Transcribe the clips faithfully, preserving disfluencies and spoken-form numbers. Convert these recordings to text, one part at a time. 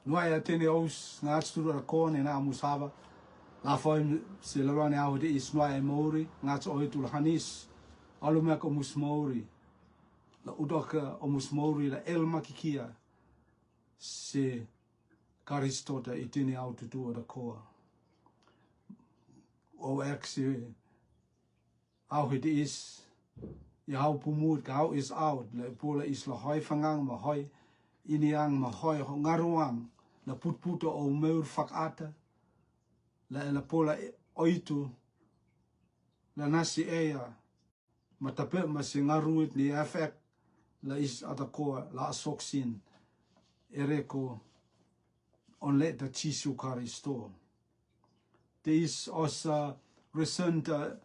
Noa e tene ous ngats tu ra ko ne na musava. La foi se la ne au de is noa e mauri ngats oi tu hanis. Alu me ko mus mauri. La udoka o mus mauri la el makikia. Se Karistota i tene au tutu o da koa. O ek se au hit is, i au pumut ka au is out, le pula is la hoi fangang ma hoi, iniang ma hoi, ho ngaruang, la putputo o meur fak ata, la e la pula oitu, la nasi ea, ma tape ma se ngaruit ni efek, la is ata koa, la asoksin, ereko, on le ta Jisu Karisto. Te is osa resenta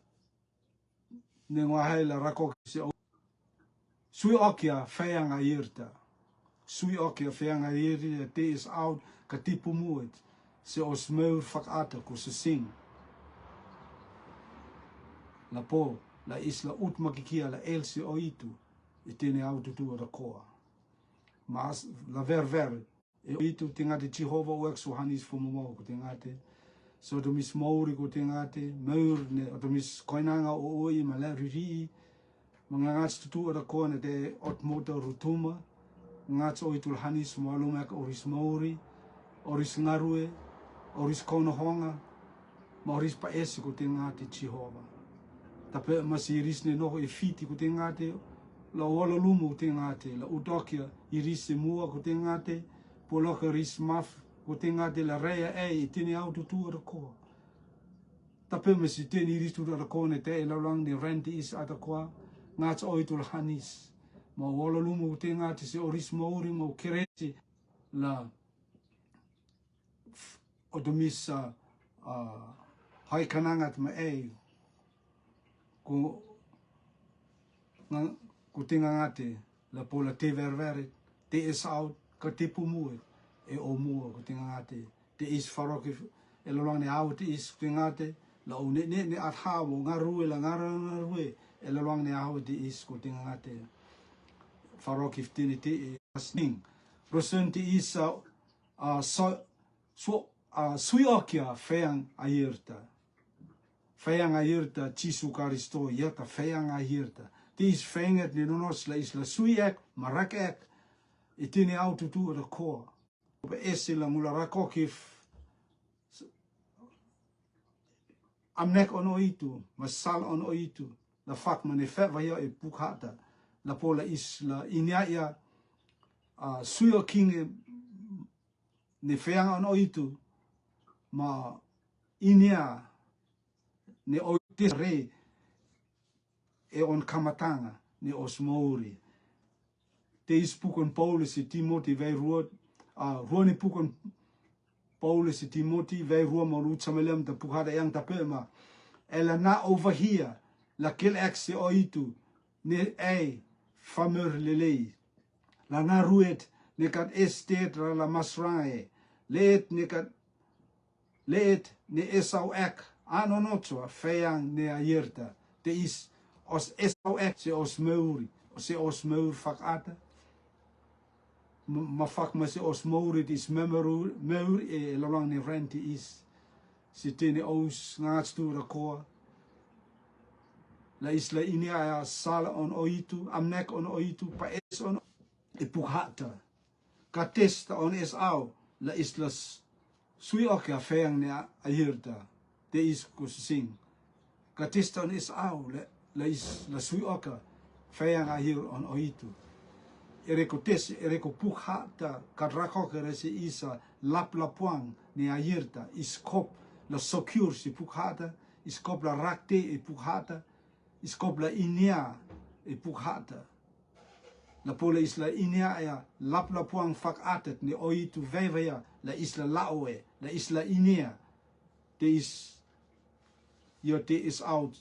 ne ngua hai la rako se o. Sui okia feang a irta. Sui okia feang a irta te is out ka tipu muit. Se os meur fak ata ku se sing. La po, la is la ut makikia la el se o itu. I tene au tutu o da koa. Mas la ver ver. E itu tingate Jehova o ek su hanis fo momo ko tingate. So to mis mauri ko tingate. Meur ne, to mis koinanga o oi ma la riri. Ma nga ngats tutu o da koa ne te ot mota rutuma. Ngats o itu la hanis mo alu mek oris mauri. Oris ngarue. Oris kono honga. Ma oris pa esi ko tingate Jehova. Tape ma si iris ne noho e fiti ko tingate. La wala lumu ko tingate. La udokia iris se mua ko tingate. Poloka ris maf ko tingate la rea e i tini au tutu o da koa. Tape ma si tini iris tutu o da koa ne te e la lang ni renti is ata koa. Ngats o itu la hanis. Ma wala lumu ko tingate se oris mauri ma keresi la otomisa hai kanangat ma e ku nga ku tinga ngate la pola te ververe te is out ka te pumue e o mua ku tinga ngate te is farokif e la luang ne au te is ku tinga ngate la o ne ne ne at habo ngarue la ngarue ngarue e la luang ne au te is ku tinga ngate farokif tini te is ning rosen te is a so so a sui okia feang a irta. Feang a irta Jisu Karisto iata feang a irta. Te is fenget ni nonos la is la sui ek marak ek. I tini au tutu o da koa. Pe esi la ngula rakokif amnek on o itu ma sal on o itu la fak ma ne fe vayo e pukhata la pola is la inia ia a sui o kinge ne feang on o itu ma inia ne o te re e on kamatanga ne os mauri. Te is pukon Paulus i Timoti vei ruot a ruoni pukon Paulus i Timoti vei ruo ma ruot samelem ta pukhada yang ta pema e la na o vahia la kel ek se o itu ne ei famer lelei. La na ruet ne kat estet ra la masrange. Leet ne kat leet ne esau ek ano nocho feang ne a yerta. Te is os esau ek se os meuri se os meur fak ata. Ma fak ma se os meuri te is memeru meuri e lalang ne renti is. Si tene ous ngats tu ra koa. La is la ini aya sala on oitu amnek on oitu pa es on e pukhata. Ka testa on es au la is la sui oke a feang ne a hirta te is ku sing. Ka testa on es au la is la sui oke a feang a hir on oitu. Ere ko tes ere ko pukhata ka rakoke rese isa lap lapuang ne a hirta is kop la sokiur si pukhata is kop la rakte e pukhata is kop la inia e pukhata. La pola is la inia aya lap lapuang fak atet ne oitu vevaya la is la laoe la is la inia. Te is io te is out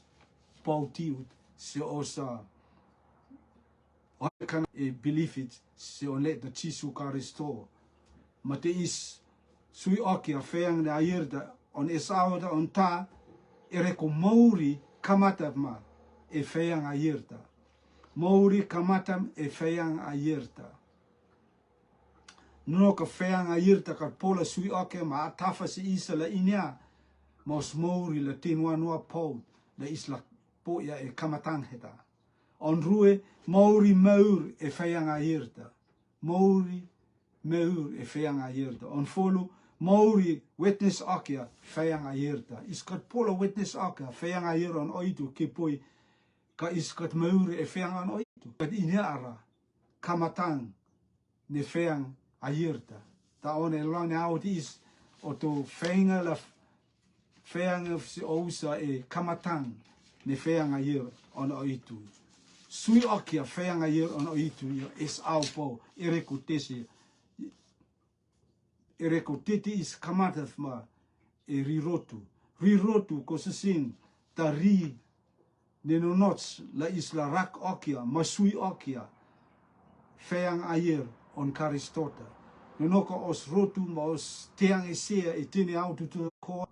pautiut se osa okan e bilifit se on le ta Jisu Karisto. Ma te is sui oki a feang ne a yerta on es au ta on ta ere ko mouri kamata ma e feang a yerta. Mouri kamata e feang a yerta. Nō ka feang airta ka pola sui okia ma atafa si isa la inia, ma os mauri la tinua nua pou, la isla poia e kamatang heta. On rue, mauri maur e feang airta. Mauri maur e feang airta. On folu, mauri witness okia feang airta. Is kat pola witness okia feang air on oitu kipoi, ka is kat mauri e feang on oitu. Kat inia ara, kamatang ne feang airta. Ta on e lone out is o to fenga la feang of si ousa e kamatang ne feang air on oitu. Sui okia feang air on oitu ia es au pou, e reko tesi, e reko teti is kamataf ma e rirotu. Rirotu ko sasing ta ri ne nonots la isla rak okia, ma sui okia, feang air on Karistota. Nonoka os rotu ma os teang e sea e tene au tutu ko,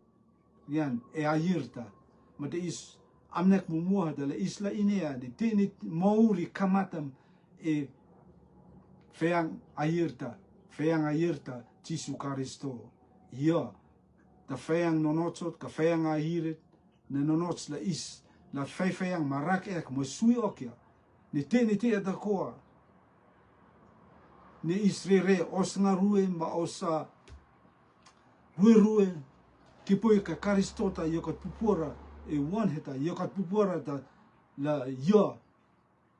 ian, e airta. Ma te is amnek mumua ta la isla inea, de tene mauri kamatam e feang airta, feang airta, Jisu Karisto. Ia, ta feang nonotsot, ka feang airet, ne nonots la is, la fai feang ma rak ek, ma sui okia. Ne te, ne te eta koa. Ne is rere, os nga rue, ma os a rue rue, kipoi ka Karistota, io kat pupora, e wan heta, io kat pupora ta, la ia,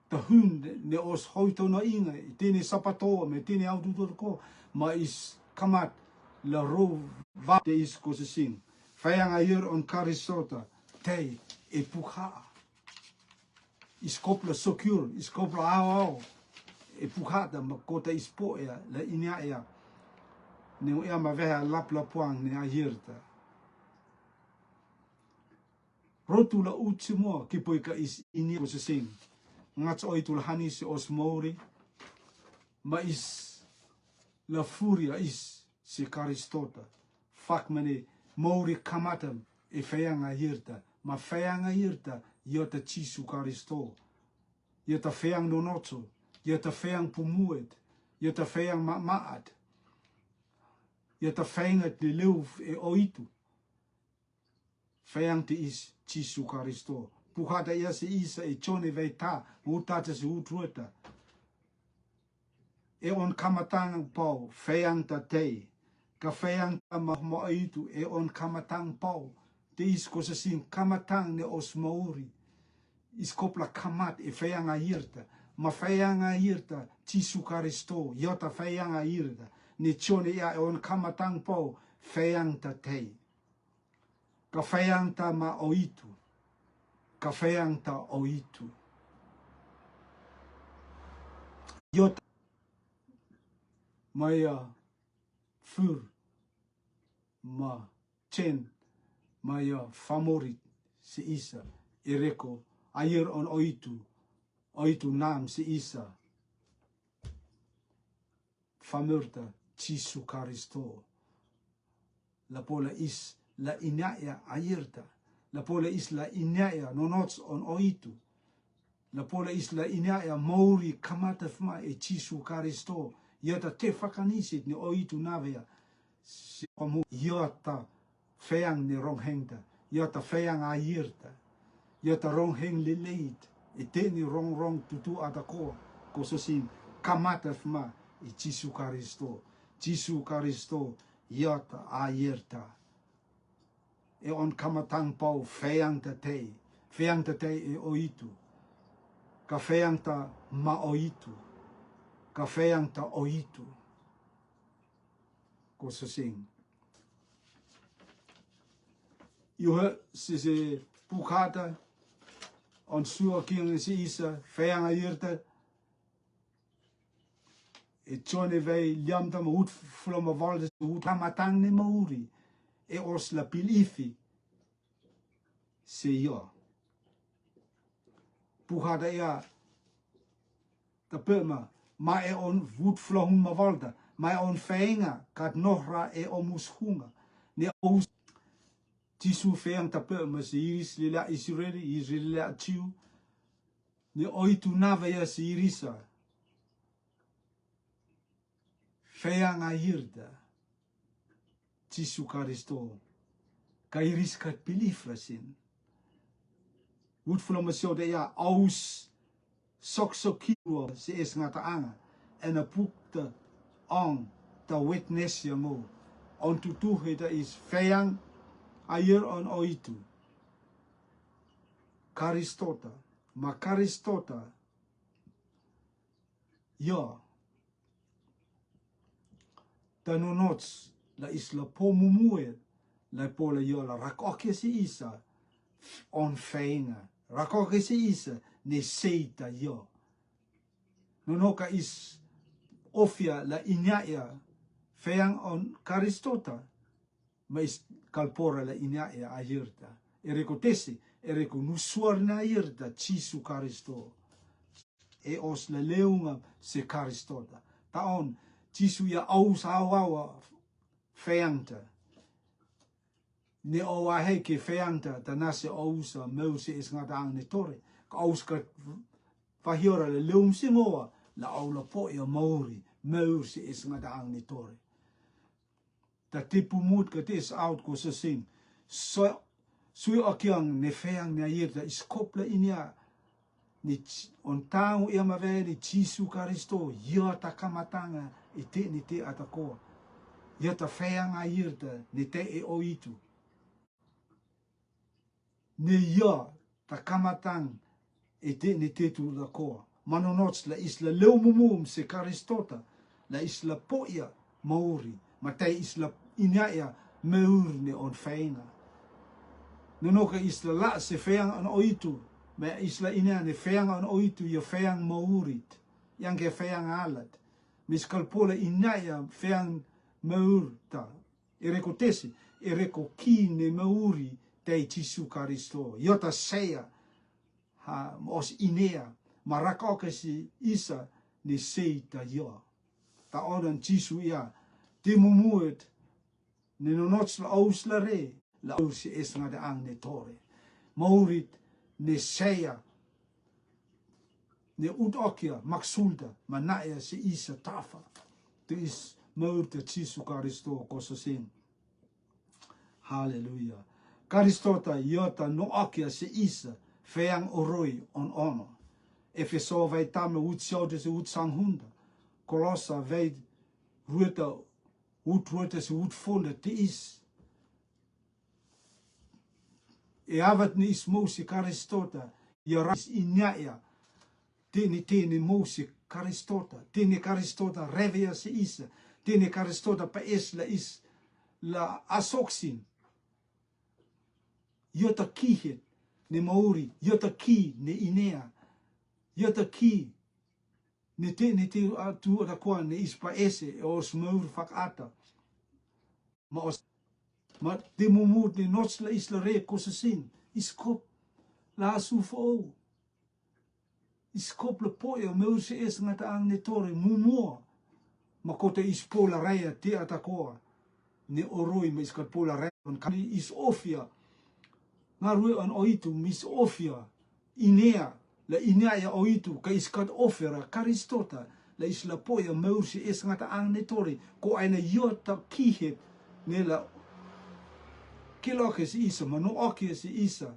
ta hun ne os hoi to na inga, i tene sapato, me tene au tutor ko, ma is kamat la ro va te is ko sasing. Feang air on Karistota, tei, e pukha. Is kopla socure, is kopla au au, e pukha ta ma kota is po ea, la inia ea. Ne ea ma veha lap la puang ne airta. Rotu la uchi mo, kipoi ka is inia ko sasing. Ngats oitu la hani si os mauri, ma is la furia is si Karistota. Fak mane mauri kamatam e feang airta, ma feang airta, io ta Jisu Karisto. Io ta feang nonotso, io ta feang pumuet, io ta feang mamaat, io ta feang at leleu e oitu. Feang te is Jisu Karisto. Pukha ta ia si isa e chone vei ta, uta ta si utrueta. E on kamatang pou, feang ta tei. Ka feang ta ma, ma oitu, e on kamatang pou. Te is ko sasing kamatang ne os mauri. Is kopla kamat e feang airta. Ma feang airta, Jisu Karisto, io ta feang airta. Ne chone ia e on kamatang pou, feang ta tei. Ka feang ta ma oitu. Ka feang ta oitu. Io ta, ma ia fur, ma chen, ma ia famorit si isa, e reko, air on oitu, oitu nam si isa. Famurta Jisu Karisto. La pola is la inia ia airta. La pola is la inia ia nonots on oitu. La pola is la inia ia mauri kamataf ma e Jisu Karisto. Io ta te fakanisit ne oitu navea. Si komu io ta feang ne rongheng ta, io ta feang airta, io ta rongheng leleit, e teni rongrong tutu ata koa, ko sasing kamataf ma e Jisu Karisto. Jisu Karisto, io ta airta. E on kamatang pou feang ta tei, feang ta tei e oitu. Ka feang ta ma oitu. Ka feang ta oitu. Ko sasing. Io he, si, si pukha ta, on sua kiang si isa, feang airta, e chone vei liam ta ma ut fula ma valda, ut kamatang ne mauri, e os la pil ifi, si io. Pukha ta ia, ta pe ma, ma e on vut flohung ma valda, ma e on fenga, kat nohra e omus hunga, ne os Jisu feang ta pe ma si iris lila Israel, iris lila Jiu, ne oitu nava ia si irisa. Feang airta Jisu Karisto, ka iriska pilifra sin. Wut fula masiota ia aus soksoki ua se es ngata anga, ena pukta ong ta witness ia mo. On tutu heta is feang air on oitu. Karistota, ma Karistota, ia ta nonots la isla po mumue, la pola ia la rakoke si isa on fenga. Rakoke si isa ne seita ia. Nonoka is ofia la inya ia feang on Karistota, ma is kalpora la inya ia airta. E reko tesi, e reko nusuar na airta Jisu Karisto. E os la leunga se Karistota. Ta on, Jisu ia aus awawa feangta. Ne oa hei ke feangta, ta nase ausa meu se es ngata ang ne tore. Ka aus ka fahiora la leum si ngoa, la au la po ia mauri, meu se es ngata ang ne tore. Ta tipu mut ka tis out ko sasing. So, sui okiang ne feang ne airta iskop la inya. Ni on tau ia mave ni Jisu Karisto, ia ta kamatanga i te ni te ata koa. Ia ta feang airta ni te e oitu. Ne ia ta kamatang e te ni te tu la koa. Ma nonots la isla leu mumum se Karistota, la isla po ia mauri, ma tai isla inya ia meur ne on fenga. Nonoka isla la se feang an oitu, ma isla inya ne feang an oitu ia feang maurit, yang ke feang alat. Mis kalpola inya ia feang maurta. E reko tesi, e reko ki ne mauri tai Jisu Karisto. Ia ta seia, ha, os inea, ma rakoke si isa ne seita ia. Ta onan Jisu ia, te mumuet, ne nonots la aus la re, la aus si es ngada ang ne tore. Maurit, ne seia, ne ut okia maksulta, ma naia si isa tafa. Tu is maurta Jisu Karisto ko sasin. Haleluia. Karistota ia ta no okia si isa, feang oroi on ono. Efeso vai tama ut siaute si ut sanghunda. Kolosa vai rueta ut rueta si ut fonda ti is. E avat ni is mou si Karistota, ia rais inya ia. Tini, tini mou si Karistota, tini Karistota revea si isa, tini Karistota pa es la is, la asoksin. Ia ta ki het, ne mauri, ia ta ki, ne inea, ia ta ki, ne te, ne te, a, tu ada koa, ne is pa ese, e os maur fak ata. Ma os, ma te mumut ne nots la is la re ko sasin, iskop, la asu fo. Iskop la poia, maur si es ngata ang ne tore, mumua. Ma kota is pola raya te ata koa. Ne oroi ma is kal pola raya, on kali is ofia. Ngarue on oitu, mis ofia. Inea, la inea ia oitu, ka is kat ofera, Karistota, la is la poia, maur si es ngata ang ne tore, ko aina ia ta ki het, ne la kiloke si isa, ma no okia si isa,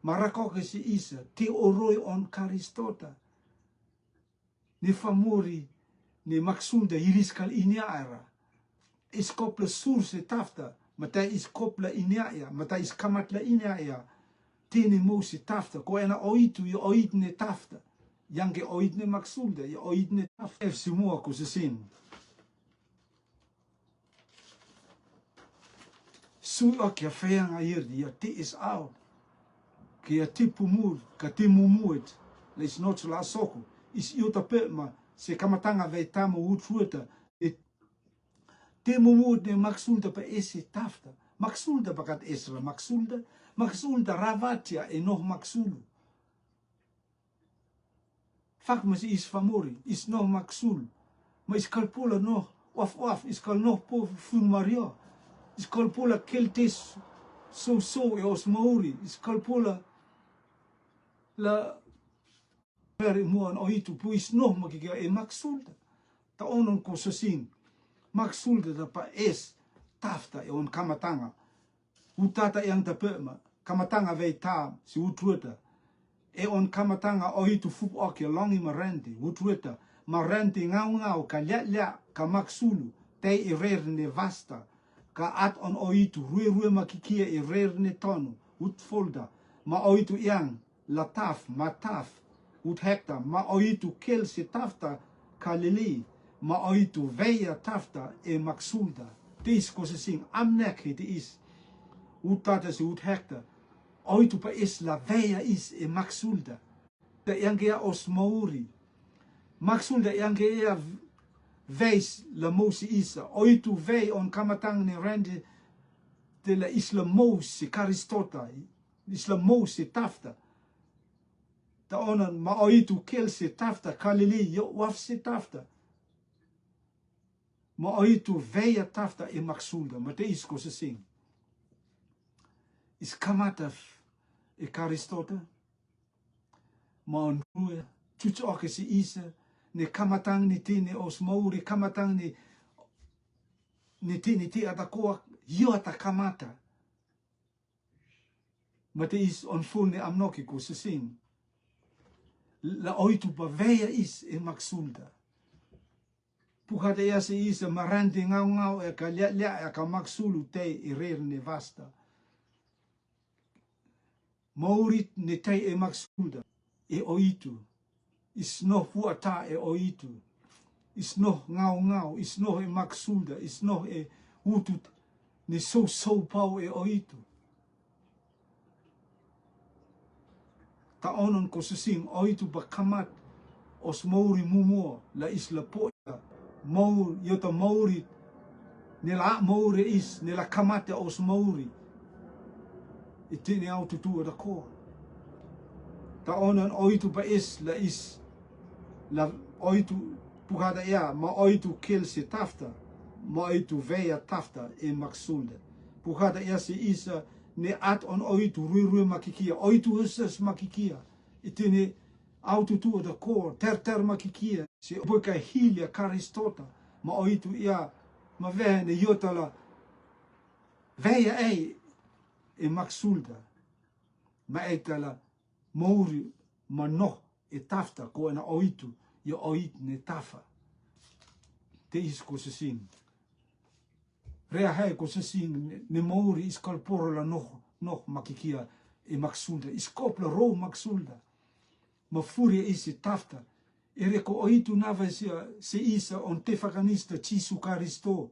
ma rakoke si isa, te oroi on Karistota. Ne famori, ne maksulda iris kal inia era. Iskop la sur si tafta, mata iskop la inia ia, mata iskamat la inia ia. Tini mou si tafta, ko ena oitu, ia oit ne tafta. Yang ke oit ne maksulda, ia oit ne tafta. Ef si mua ko sasin. Sui okia feang air dia ti is out. Ke ia ti pumur, ka ti mumuet, la is not la soko, is iuta pema, se kamatanga vei tama ut rueta, e ti mumuet ne maksulda pa ese tafta. Maksulda pa kat esra, maksulda, maksulda ravatia e noh maksulu. Fak masi is famori, is noh maksul. Ma is kalpula noh, waf waf, is kal noh po fun maria. Is kalpula keltes so so e os mauri, is kalpula la per muan oitu, pu is noh makikia e maksulda. Ta onon ko sasin. Maksulda ta pa es tafta e on kamataŋa. Utata yang ta pema, kamataŋa vei ta, si utrueta. E on kamataŋa oitu fup oke longi marenti, utrueta, marenti ŋau ŋau ka lia lia, ka maksulu, tei i rer ne vasta, ka at on oitu, rue rue makikia i rer ne tonu, utfolda, ma oitu yang, la taf, ma taf, ut hekta, ma oitu kel se tafta, ka lili, ma oitu veia tafta, e maksulda. Te is kosasing, amnek he te is. Utata se ut hekta. Oitu pa is la veia is e maksulda. Ta yang gea os mauri. Maksulda yang gea veis la mousi isa. Oitu vei on kamataŋ ne rende te la is la mousi karistota. Is la mousi tafta. Ta onan ma oitu kel se tafta, ka lili yo waf se tafta. Ma oitu veia tafta e maksulda, ma te is kosasing. Is kamataf e karistota. Ma on rue, chuchu oke si isa, ne kamataŋ ni ti ne os mauri, kamataŋ ni, ni ti ni ti ata koak, yo ata kamata. Ma te is on ful ne amnoki kosasing. La oitu pa veia is e maksulda. Pukata ia se isa marante ŋau ŋau e ka lia lia e ka maksulu tei e rer ne vasta. Maurit ne tei e maksulda e oitu. Is noh fuata e oitu. Is noh ŋau ŋau, is noh e maksulda, is noh e utut ne sou sou pau e oitu. Ta onon kosasing oitu pa kamat os mauri mumo la is la poia. Maur, yo ta mauri, ne la mauri is, ne la kamat os mauri. Iti ne au tutu da ko. Ta onon oitu pa is la is la oitu pukata ia, ma oitu kel se tafta, ma oitu veia tafta e maksulda. Pukata ia se isa ne at on oitu rui rui makikia, oitu husas makikia. Iti ne au tutu da ko, ter ter makikia, se buka hilia karistota, ma oitu ia, ma vehe ne yo ta la, veia ei, e maksulda, ma ei ta la, mauri, ma noh, e tafta, ko ena oitu, yo oit ne tafa. Te is kosasing. Rea hai kosasing, ne, ne mauri is kalporo la noh, noh makikia, e maksulda, is kop la ro maksulda. Ma furia is e tafta. E reko oitu nava se, se isa on te fakanista Jisu Karisto.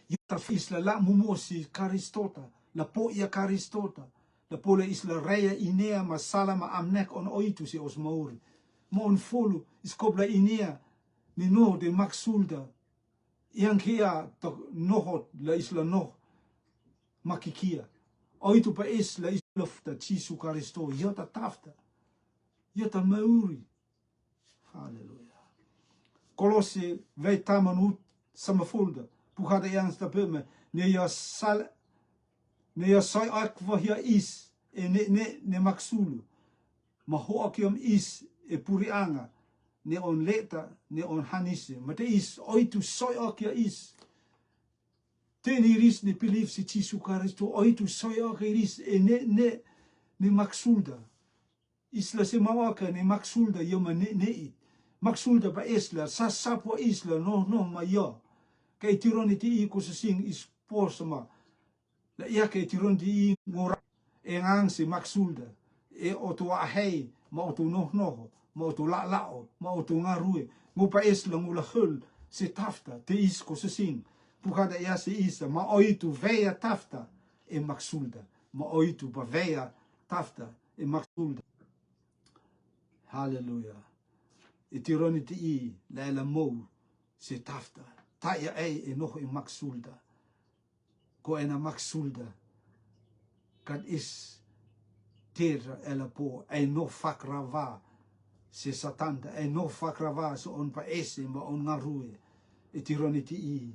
Yo ta fis la la mumo si karistota, la po ia karistota, la po la is la reia inea ma sala ma amnek on oitu se os mauri. Ma on folu, is kop la inea, ni noh de maksulda, yang kia ta nohot la is la noh, makikia. Oitu pa is la is la fta Jisu Karisto, yo ta tafta, yo ta mauri. Haleluya. Kolose vei taman ut sama folda. Pukata yang sta peme. Ne ya sal, ne ya sai ak vahia is. E ne, ne, ne maksulu. Ma ho ak yom is. E puri anga. Ne on leta, ne on hanise. Ma te is, oitu sai ak ya is. Te ni ris ne pilif si Jisu Karisto, oitu sai ak ris. E ne, ne, ne maksulda. Isla se mawaka ne maksulda yo ma ne, ne it. Maksulda pa isla, sa sapwa isla, no, no, ma yo. Ka i tiron iti i kosasing is posma. La ia ka i tiron ti i ngora. E ngang se maksulda. E oto ahei, ma oto noh noho, ma oto la lao, ma oto ngarue. Ngu pa isla ngu la hul, se tafta, te is kosasing. Pukada ia se isa, ma oitu veia tafta, e maksulda. Ma oitu pa veia tafta, e maksulda. Haleluya. E tiron iti i, la ela mou, se tafta. Ta ia ei, e noh e maksulda. Ko ena maksulda. Kad is tera ela po, e noh fakrava, se satanta, e noh fakrava, se on pa ese, ma on ngarue. E tiron iti i.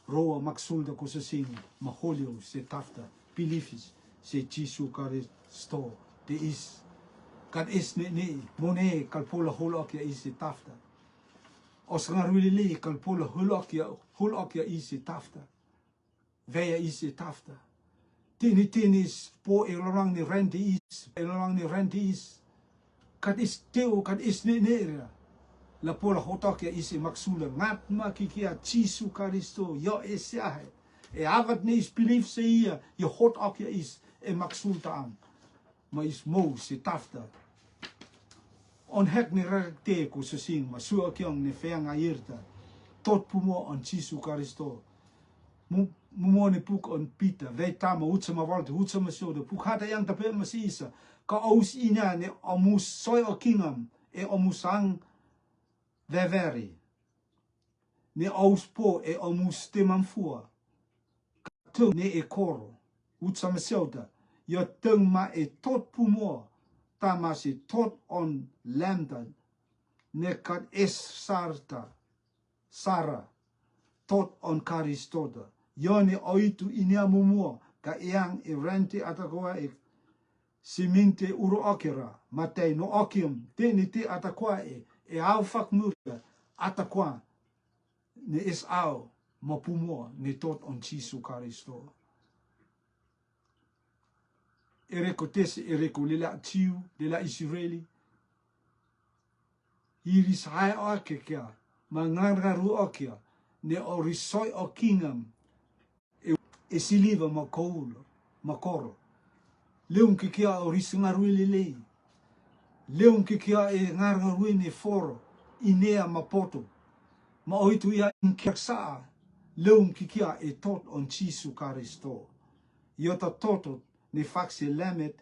Roa maksulda kosasing, ma holio se tafta, pilifis, se Jisu Karisto, te is. Kad is ne, ne, mone, kalpola holo kia is se tafta. O sangarui lelei, kalpula hul okia, hul okia isi tafta. Vea isi tafta. Tini tini s-, po e lorang ni renti is, e lorang ni renti is. Kat is teu, kat is ne ne ria. La pola hot okia isi maksula ngat ma kikia Jisu Karisto, yo e siahe. E avat ne is pilif se ia, yo hot okia is, e maksul ta am. Ma is mou se tafta. On hek ni rakek te ko sasing, ma sua kiong ni feang airta. Tot pumo on Jisu Karisto. Mu-, mumo ni puk on Pita, vei tama, utsa ma valte, utsa ma soda, puk hata yang tape ma si isa. Ka aus ina ni omus soi o kingam, e omus ang veveri. Ni aus po, e omus te mamfua. Ka tung ni e koro, utsa ma soda, yo tung ma e tot pumo, tama si tot on lemta, ne kat es sarta. Sara, tot on Karistota. Yo ni oitu inia mumua, ka iang i renti atakoa e siminte uru okira, matei no okium, te ni te atakoa e, e au fakmurka, atakoa, ni is au, ma pumua, ni tot on Jisu Karisto. Ereko tesi, ereko lela Jiu, lela Isireli. Iris hae okia kia, ma ngarngaru okia, ne oris soi o kingam, e, e siliva ma koul, ma koro. Leung kikia oris ngarui lelei. Leung kikia e ngarngaru ne foro, inea ma poto. Ma oitu ia inkersa, leung kikia e tot on Jisu Karisto. Yo ta toto, ne faksi lemet,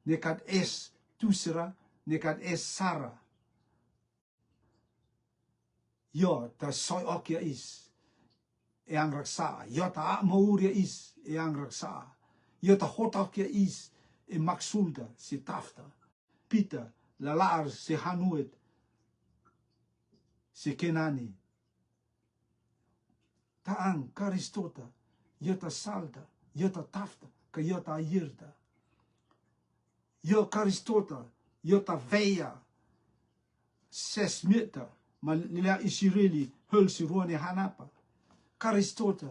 ne kat es tusra, ne kat es sara. Yo ta soi okia is, e ang raksa. Yo ta a mauria is, e ang raksa. Yo ta hot okia is, e maksulda, si tafta. Pita, lalaar, si hanuet, si Kenani. Ta ang Karistota, yo ta salta, yo ta tafta, ka yo ta yirta. Yo Karistota, yo ta veia, sesmita, ma lila Isireli, hel si ruane hanapa. Karistota,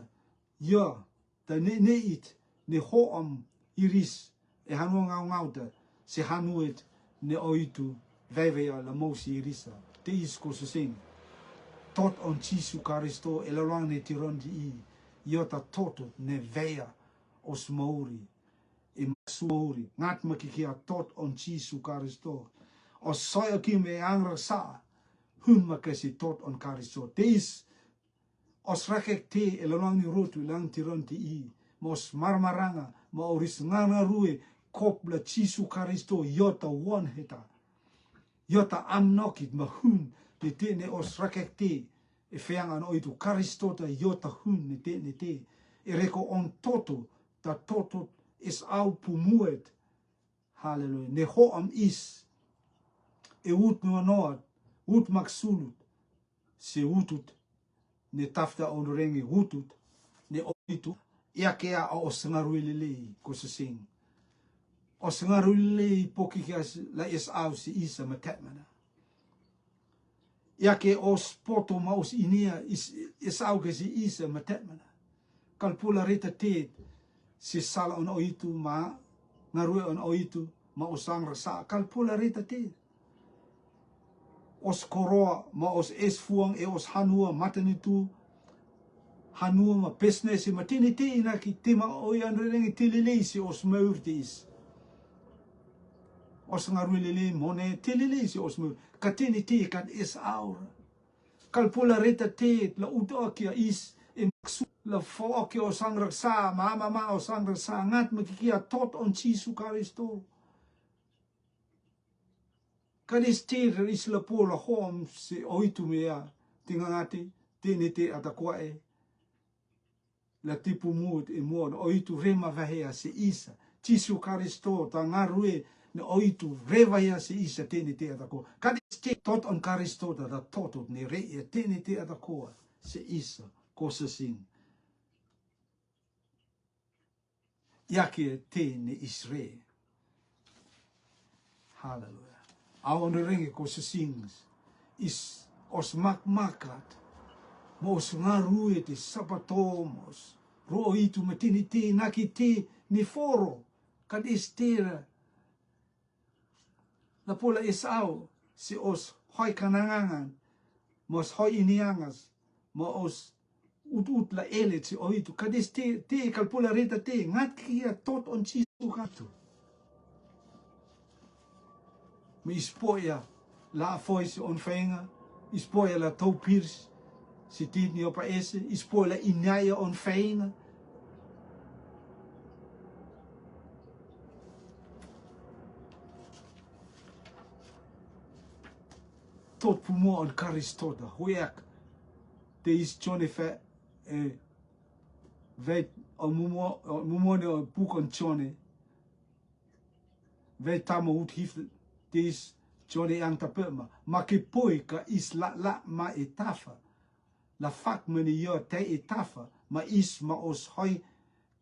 yo ta ne, ne it, ne hoam iris, e hanua ngaungauta, si hanuet, ne oitu, vevea la mousi irisa, te is ko susing. Tot on Jisu Karisto, e lalang ne tiron di i, yo ta toto, ne vea, os mauri, e masu mauri, ngat makikia tot on Jisu Karisto. Os soi aki me ang raksa, hun makasi tot on Karisto. Te is, os rakek te e lalang ni rotu lang tiron ti i, ma os marmaranga, ma oris ngana rue, kop la Jisu Karisto, yo ta wan heta. Yo ta am nokit ma hun, ne te ne os rakek te, e feang an oitu Karistota, yo ta hun, ne te, ne te. E reko on toto, ta toto, es au pumuet. Haleluya. Ne hoam is, e ut noa noat, ut maksulut, se utut, ne tafta on rengi utut, ne oitu, ia kea a os ngarui lelei, ko sesing. Os ngarui lelei poki kia la es au si isa matetmana. Ia ke os poto ma os inia is, is au ke si isa matetmana. Kalpula reta te, si sala on oitu ma, ngarue on oitu, ma os ang raksa. Kalpula reta te. Os koroa, ma os es fuang e os hanua, matanitu, hanua ma pesnesi, ma tini te ina ki te ma oi anrereng te lelei si os maur te is. Os ngarui lelei mone te lelei si os maur. Ka tini te kat es aur. Kalpula reta te la uto kia is, e maksu la fo kia os ang raksa, ma, ma, ma, os ang raksa, ngat makikia tot on Jisu Karisto. Kan is te is la po la hom se oitu mea, tinga ngati, tini te atakoa e. La tipu mut e muon, oitu rema vahea se isa. Jisu Karisto, ta ngarue, ne oitu revahea se isa, tini te atakoa. Kan is te tot on Karisto, ta, ta totot, ne re e, tini te atakoa, se isa, ko sesing. Ia ke te ne is re. Haleluya. Au on renge ko sesing is Os makmakat, ma os ngarue te sapato, ma os ro oitu ma tini te naki te ni foro, kad estera la pola Esau, se os hoi kanangangan, ma os hoi iniangas, ma os ut ut la ele se oitu. Kad este te kal pola reta te, ngat kia tot on Jisu katu. Ma is poia la foi se on fainga, is poia la tau pirs, se tit ni opa ese, is poia la inaia on fainga. Tot pumua on Karistota, huek. Te is Jone fe, e, vei, o mumua, o mumua ne o puk on Jone. Vei tama ut hif, te is Jone ang ta pe ma. Ma ke poi ka is la la ma e tafa. La fak mani yo te e tafa, ma is ma os hoi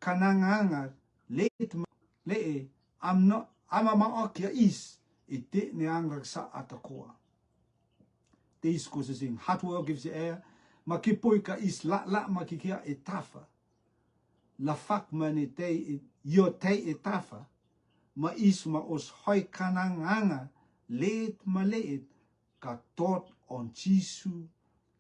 kananganga le ma le e, am no, ama ma okia is, e te ne ang raksa ata koa. Te is ko se sing, hat wo gif se e, ma ki poi ka is la la ma ki kia e tafa. La fak mani te e, yo te e tafa, ma is ma os hoi kananganga, let ma let, ka tot on Jisu,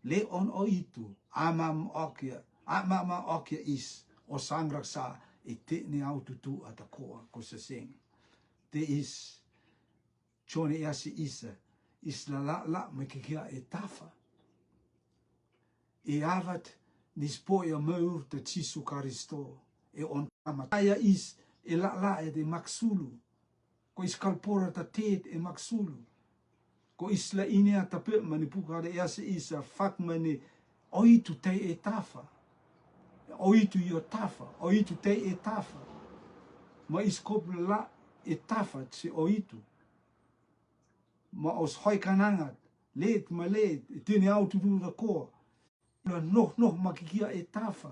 le on oitu, ama ma okia, ama ma okia is, o sang raksa, e te ne au tutu ata koa, ko se sing. Te is, Jone e asi isa, is la la la ma ki kia e tafa. E avat, nis poia maur ta Jisu Karisto, e on kama. Aya is, e la la e de maksulu. Ko is kalpora ta tet e maksulu. Ko is la ine a ta pe mani pukare e asi isa fak mani oitu te e tafa. Oitu yo tafa, oitu te e tafa. Ma is kop la e tafa se oitu. Ma os hoi kanangat, let ma let, e te ne au tutu da ko. La noh noh ma ki kia e tafa.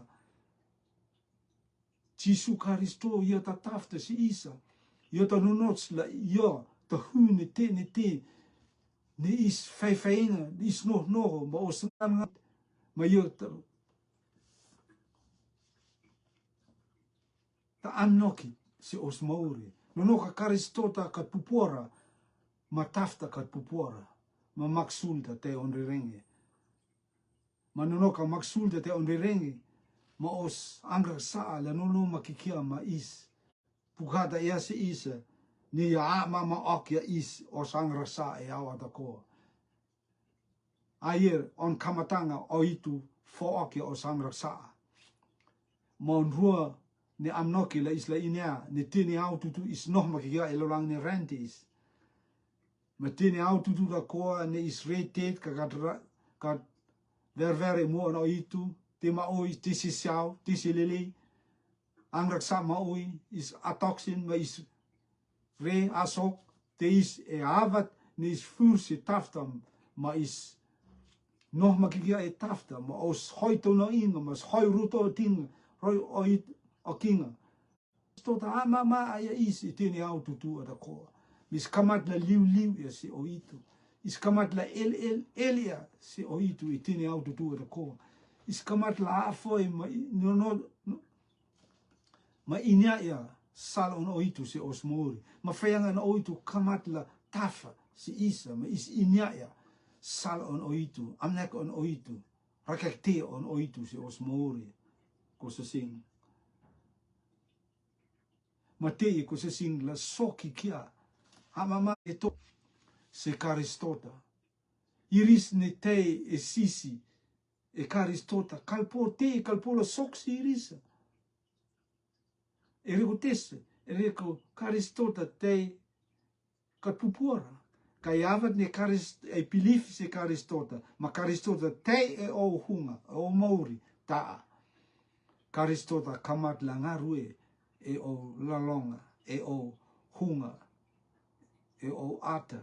Jisu Karisto, yo ta tafta si isa. Yo ta nonots la, yo ta hu ne te, ne te. Ne is fai faina, ne is noh noh, ma os ngan ngat. Ma yo ta, ta an noki, si os mauri. Nonoka Karisto ta kat pupora, ma tafta kat pupora. Ma maksul ta te on rirenge. Ma nonoka maksul ta te on rirenge, ma os ang raksa la nono ma ki kia ma is. Pukata ia si isa, ni ya ama ma okia is, os ang raksa e awa ta ko. Ayer, on kamatanga oitu fo okia os ang raksa. Ma on rua, ni am noki la is la inea, ni te ne au tutu is noh ma ki kia e lolang ni rentis. Ma te ne au tutu da koa ne is retet ka kat ra-, kat verver e mo na oitu, te ma oi, te si siau, te si lelei, ang raksa ma oi, is atoksin, ma is re asok, te is e avat, ne is fur si taftam, ma is noh ma ki kia e taftam, ma os hoi to no inga, ma os hoi ruto ting, roi oit okinga. Tota ama ma aya is e te ne au tutu ata koa. Ma is kamat la liu liu ia si oitu. Is kamat la el el el ia si oitu e te ne au tutu ata koa. Is kamat la afoi ma i-, no, no, no. Ma inia ia sal on oitu si os mori. Ma feangan oitu kamat la tafa si isa. Ma is inia ia sal on oitu. Amnek on oitu. Rakek te on oitu si os mori. Ko sasing. Ma te i ko se sing la soki kia. Ama ma e to se Karistota. Iris ne te e sisi e Karistota. Kalpo te, kalpo la sok si irisa. E reko tese, e reko Karistota te kat pupora. Ka yavat ne Karist-, e pilif se Karistota. Ma Karistota te e o hunga, o mauri, taa. Karistota kamat la ngarue, e o lalonga, e o hunga, e o ata,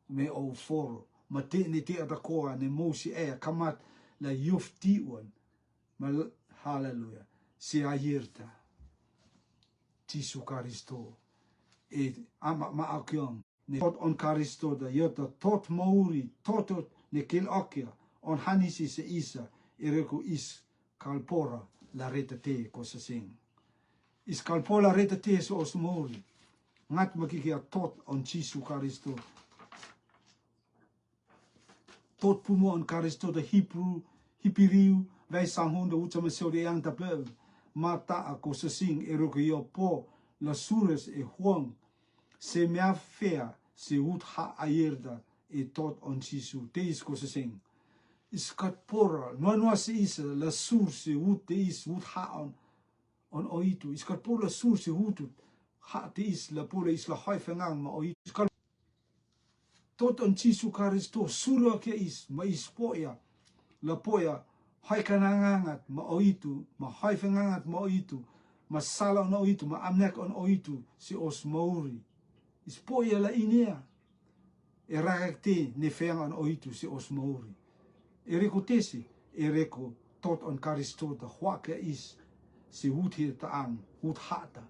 me o foro. Ma te ne te ata koa ne mousi e kamat la yuf tiwan. Ma l-, haleluya. Si ayerta. Jisu Karisto. E ama ma akiong. Ne tot on Karisto da, yo ta tot mauri, tot tot ne kel okia, on hanisi se isa, e reko is kalpora la reta te ko sasing. Is kalpora la reta te se os mori. Ngat makiki a tot on Jisu Karisto. Tot pumo on Karisto da Hipru, Hipiriu, vai sanghun da ucha maseo de yang da pe. Mata a ko sasing e reko yo po la sures e huang. Se mea fea, se ut ha ayer da, e tot on Jisu, te is ko sasing. Is kat pora, noa noa se is, la sur se ut te is, ut ha on, on oitu. Is kat pora la sur se ut, ha te is, la pora is la hoi fengang ma oitu. Is kat tot on Jisu Karisto, sura ke is, ma is poia. La poia, hoi kanangangat ma oitu, ma hoi fengangat ma oitu, ma sala on oitu, ma amnek on oitu, se os mauri. Is poia la inea. E rakak te ne feang on oitu se os mauri. E reko tesi, e reko tot on Karisto ta huak ia is, se hut hir ta ang, hut hata.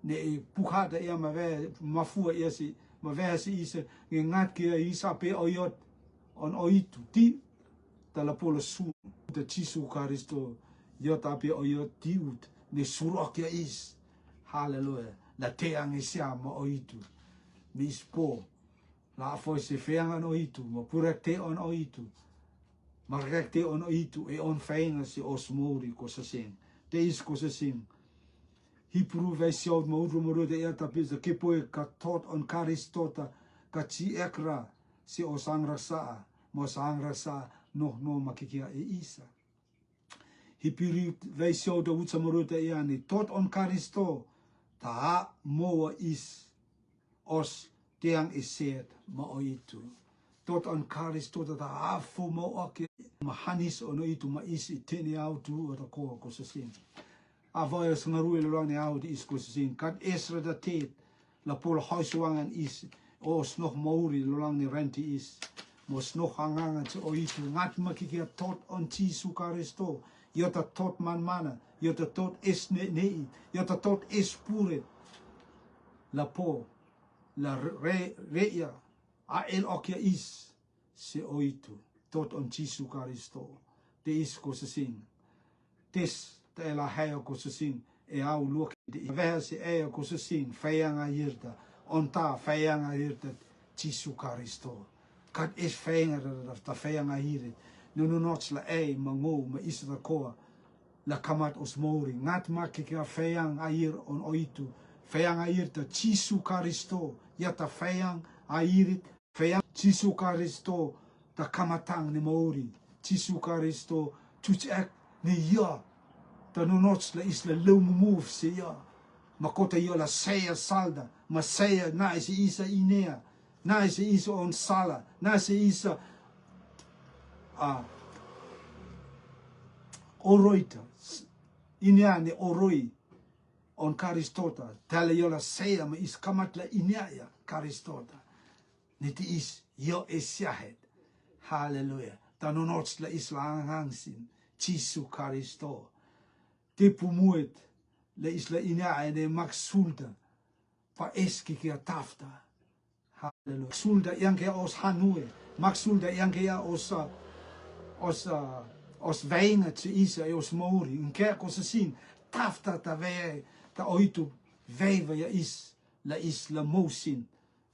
Ne e puk hata ia ma ve, ma fua ia si, ma ve si is, nge ngat kia is ape oiot, on oitu, ti, ta la pola su, ta Jisu Karisto, iot ape oiot, ti ut, ne surok ia is. Haleluya. La te ang isia ma oitu. Mi is po. La foi se feang on oitu, ma purak te on oitu. Markak te on oitu, e on fainga se os mori ko sasing. Te is ko sasing. Hipru vai siaut ma utru ma rua te ia ta pisa ke poe ka tot on Karisto ta ka chi ekra se os ang raksa, ma os ang raksa noh no makikia e isa. Hipiri vai siaut a utsa ma rua te ia ni tot on Karisto ta a moa is os teang i set ma oitu. Tot on Karisto ta ta afu ma oake ma hanis on oitu ma is i tene au tu o ta ko ko sasing. A vai os ngarui le luang ni au di is ko sasing. Kat esra da tet la pol hoi suangan is os noh mauri le luang ni renti is. Mos noh hangangan se oitu ngat ma kikia tot on Jisu Karisto. Iota tot man mana, iota tot es ne nei, iota tot es pure. La po, la re, re ia, a el okia is, se oitu, tot on Jisu Karisto, te is ko sasing, tes, te la hea ko sasing, e au luak, te veha se e ko sasing, fayang a yirta, on ta fayang a yirta, Jisu Karisto. Kat es fayang a ta fayang a yirit, no no nots la e, ma ngo, ma is la koa, la kamat os mori, ngat ma ke ka fayang a yir on oitu, fayang a yirta, Jisu Karisto, iata fayang a yirit, fea Jisu Karisto ta kamatang ni mauri. Jisu Karisto chuchek ni ia. Ta nonoch la isla leu mumuf se ia. Ma kota ia la sea salda. Ma sea na ese isa inea. Na ese isa on sala. Na ese isa a oroita. Inea ni oroi. On Karistota. Tala ia la sea ma is kamat la inea ia Karistota. Ni ti is, yo e siahet. Haleluya. Ta nonots la is la anghangsin. Jisu Karisto. Te pumuet la is la ina ene maksulda. Pa es ki kia tafta. Haleluya. Maksulda yang kia os hanue. Maksulda yang kia os, uh, os, uh, os veina te isa e os mauri. Nkia ko sasin. Tafta ta ve, ta oitu veiva ia is. La is la mousin.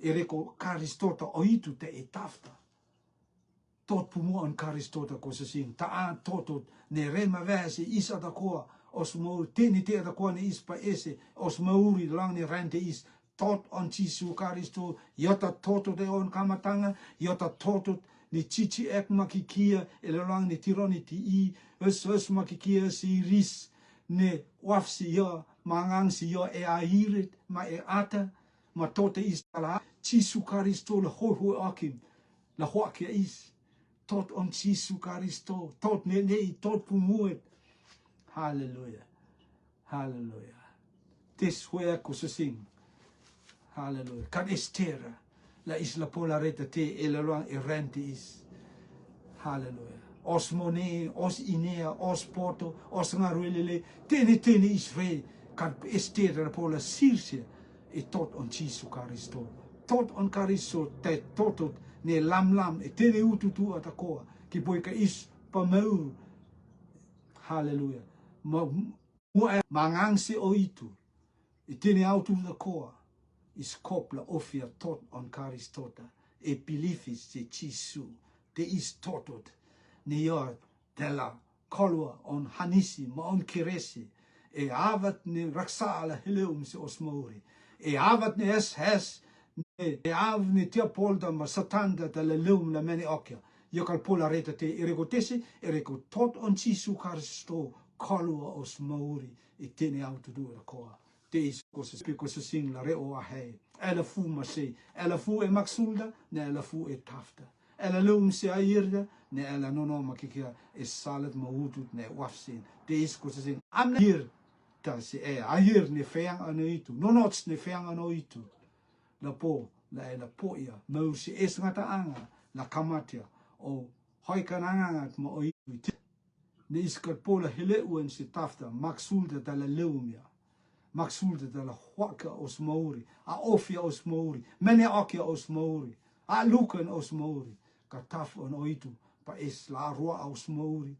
E reko Karistota oitu te e tafta. Tot pumua on Karistota ko sasing. Ta a totot ne rema vese is atakoa. Os mauri teni te atakoa ne is pa ese. Os mauri lang ne rente is. Tot on Jisu Karisto. Iota totot e on kamatanga. Iota totot ne chichi ek makikia. E lalang ne tironi ti i. Os os makikia si ris. Ne waf si ia. Mangang si ia e a hirit. Ma e ata. Ma tote is tala Jisu Karisto la hoi hoi akin. La hoi akia is. Tot on Jisu Karisto. Tot ne ne i tot pumuet. Haleluya. Haleluya. Tes hoi aku sasing. Haleluya. Kan estera. La is la polareta te e la luang errante is. Haleluya. Os mone, os inea, os poto, os ngaruelele, tene tene is re, kan este ra pola sirse, e tot on Jisu Karisto. Tot on Karisto, te totot, ne lam lam, e tene ututu atakoa, Ki poi ka is pa mau. Haleluya. Ma, mu e mangang se oitu. I tene au tu da koa. Is kopla ofia tot on Karistota. E pilifis se Jisu. Te is totot. Ni yo tela kolua on hanisi ma on kiresi. E avat ni raksala heleum se os mauri. E avat ni es hes. E, e av ni tia polda ma satanda da la leum la mene okia. Yo kal pola reta te ereko tesi, ereko tot on Jisu Karisto, kolua os mauri, i tene au tu du la koa. Te is ko se spi ko se sing la re o ahe. Ela fu ma se, ela fu e maksulda, ne ela fu e tafta. Ela leum se a irda, ne ela nono ma kikia e salat ma utut ne wafsin. Te is ko se sing. Am na ir, ta se e, a ir ne feang ano itu. Nonots ne feang ano itu. La po, la e la po ia. Mau se es ngata anga, la kamatia. O hoi kananga ngat ma o itu. Ne is kal pola hele uen se tafta, maksulda da la leumia. Maksulda da la huaka os mauri, a ofia os mauri, mene okia os mauri, a lukan os mauri, ka taf on oitu, pa es la rua os mauri,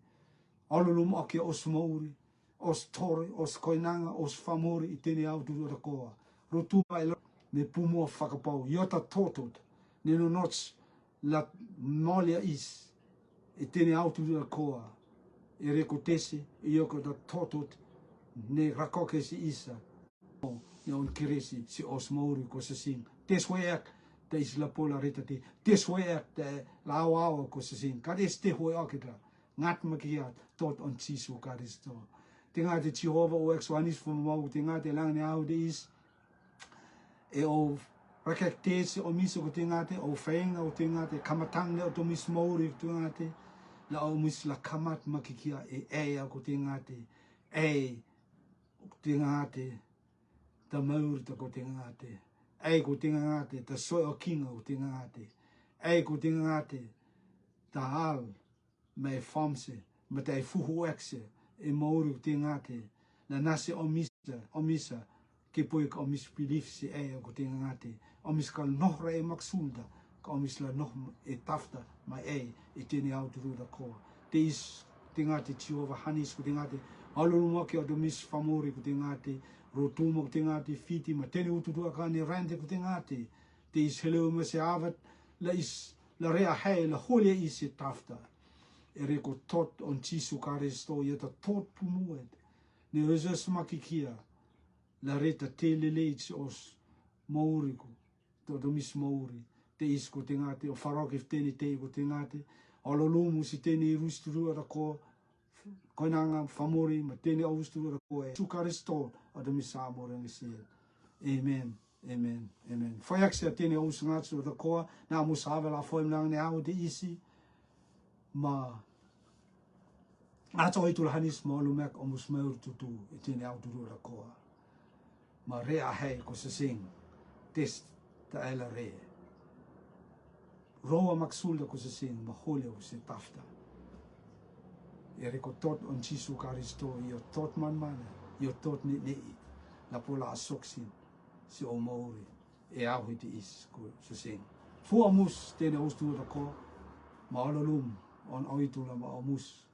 olulum okia os mauri, os tore, os koinanga, os famori, i tene au tu da koa. Rotu pa elo, ne pumo fakapau, yota totot, ne no nots, la molia is, i tene au tu da koa, e reko tesi, i yoko da totot, ne rakoke si isa, ne on kiresi, si os mauri ko se sing. Tes hueak, ta is la pola reta te, tes hueak, ta la awa awa ko se sing. Ka des te hueak ita, ngat ma kiat, tot on Jisu Karisto. Te ngate Jehova o ek suanis fu mau, te ngate lang ne au de is, e o rakek te se o misa ko te ngate, o feng o te ngate, kamatang ne o to mis mauri ko te ngate, la o mis la kamat ma kikia e e a ko te ngate, e ko te ngate, ta mauri ta ko te ngate, e ko te ngate, ta soi o kinga ko te ngate, e ko te ngate, ta hal, ma e famse, ma ta e fuhu ekse, e mauri ko te ngate, na nase o misa, o misa, ke poi ka o mis pilif se e ko te ngate, o mis kal noh ra e maksulda, ka o mis la noh e tafta, ma e, e tene au tu da koa. Te is, te ngate Jehova hanis ko te ngate, alu mo ke o do mis famori ko te ngate, rotuma ko te ngate, fiti, ma tene utu dua ka ne rande ko te ngate, te is heleu ma se avat, la is, la rea he, la holia is e tafta. E reko tot on Jisu Karisto, ia ta tot pumuet. Ne Jesus ma kikia, la reta te lele is os mauri ko, to do mis mauri, te is ko te ngate, o faroke fteni te ko te ngate, o lo lumu si teni rusturu ara ko, ko nanga famori, ma teni o rusturu ara ko e, Jisu Karisto, o do mis amor ang isi. Amen. Amen. Amen. Foyak se tene o us ngat su da koa, na mus ave la foim nang ne au de isi. Ma, a to itu la hanis ma lumek o mus mauri tutu, e tene au tutu da koa. Ma re a hei ko se sing, tes ta ela re. Roa maksulda ko se sing, ma holia ko se tafta. E reko tot on Jisu Karisto, io tot man mana, io tot ni ne it. La pola a soksin, si o mauri. E au hiti is ko se sing. Fu o mus tene o us tu da ko, ma o lo lum, on o itu la ma o mus.